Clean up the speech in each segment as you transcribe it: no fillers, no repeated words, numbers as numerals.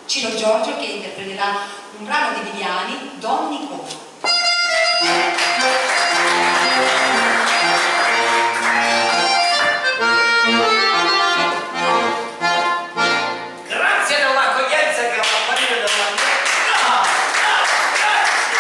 Ciro Giorgio che interpreterà un brano di Viviani, Don Nicola. Grazie dell'accoglienza che all'apparire della mia... No, no, grazie!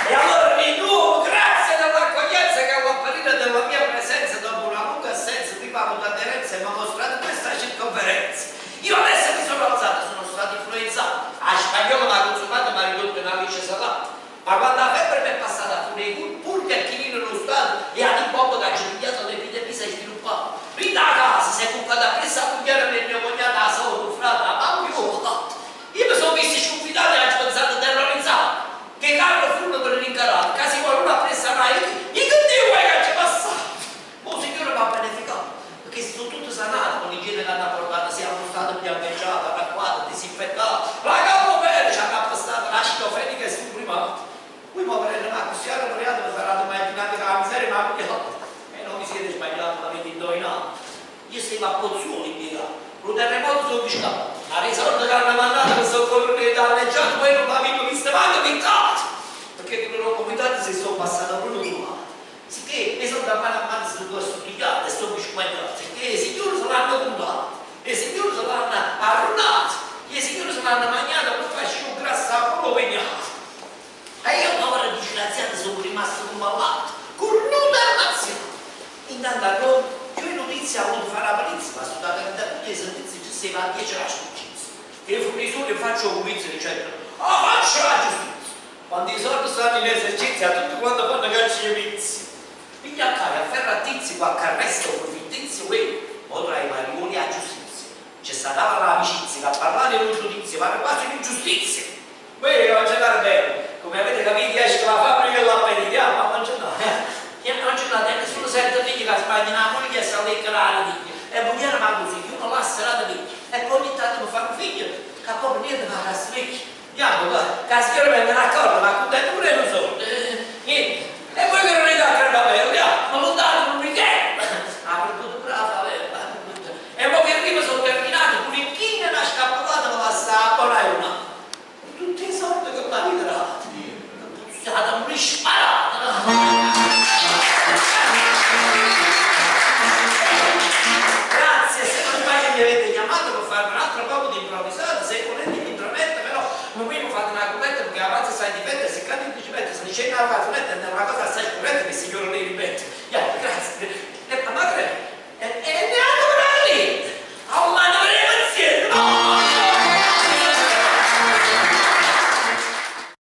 E allora di nuovo grazie dell'accoglienza che all'apparire della mia presenza dopo una lunga assenza mi ha avuto aderenza e mi ha mostrato questa circonferenza. Io adesso mi sono alzato, sono stato influenzato. A spagnolo mi ha consumato e mi ha ridotto in alice salata. Ma quando la febbre mi è passata fu nei pur che il chinino lo stato e a di bomba che ha pigliato l'epidemia si è sviluppata. Rinda a casa si è cuccata presso a cucchiara per mio cognato, la sola, un frate, la mamma mia. Io mi sono visto sconfidato e ho pensato terrorizzato. Che carro furono per rincarare, quasi qualcuno ha preso a io, io che Dio vuoi che ci passato? Oh Signore mi ha beneficato, perché si sono tutti sanati con l'igiene che hanno portato, siamo stati biancheggiati, arracquati, disinfettati, la capo bene ci hanno appestato l'acido fenico e sublimato. Voi poverelli, ma cristiano moriato mi saranno immaginati che la miseria mi ha pigliato. E non vi siete sbagliati, l'avete indovinato. Io stavo a Pozzuoli impiegato, lo terremoto sono fiscato, la risorsa che hanno mandato per soccorrere i danneggiati, poi non l'avevo visto manco piccato, perché con comitato si sono passato proprio tu. Sicché mi sono da mano a mano sono studiato e sono sbagliato, sicché i signori se l'hanno contato, i signori se l'hanno arruinato, i signori se l'hanno mangiato per farci un grasso a quello. E io povero disgraziato sono rimasto come malato, cornuto e ammazzato. Intanto a Roma, più notizia ha voluto fare la polizia, ma sono da tutti i servizi ci stava a 10 la giustizia. Che fornitori faccio un quiz eccetera. Ah, faccio la giustizia! Quando i soldi stanno in esercizio, a tutti quanto fanno calci e vizi. Piglia a casa, afferra a tizio, qualche arresto per fittizio, quello, o tra i mariuoli a giustizia. C'è stata l'amicizia, che a parlare in un giudizio, pare quasi un'ingiustizia. Quello non c'è da bene. Come avete capito, esce la fabbrica e l'appetito, ma non c'è no. Non c'è da nessuno sente figli che sbagliano la moglie e si lecca la figlia. E vogliamo ma così, uno l'ha serata figlia. E poi ogni tanto mi fa un figlio, che poi niente fa la sveglia. Andiamo, che la signora venga d'accordo, ma contento pure non so. Niente. E voi che non è da crepapello, ma lo date un weekend. Ha perduto pure la favella. E poi che arriva sono terminato, pure in china una scappolata mi passa a buona una. Tutti i soldi che mi avete dato. Stata un risparata. Grazie, se non sbaglio mi avete chiamato per fare un altro poco di improvvisato, se volete mi intrometto, però non mi fate una commento perché avanza sai difendere, se cade in bicicletta, se dice una fazzoletto è una cosa assai.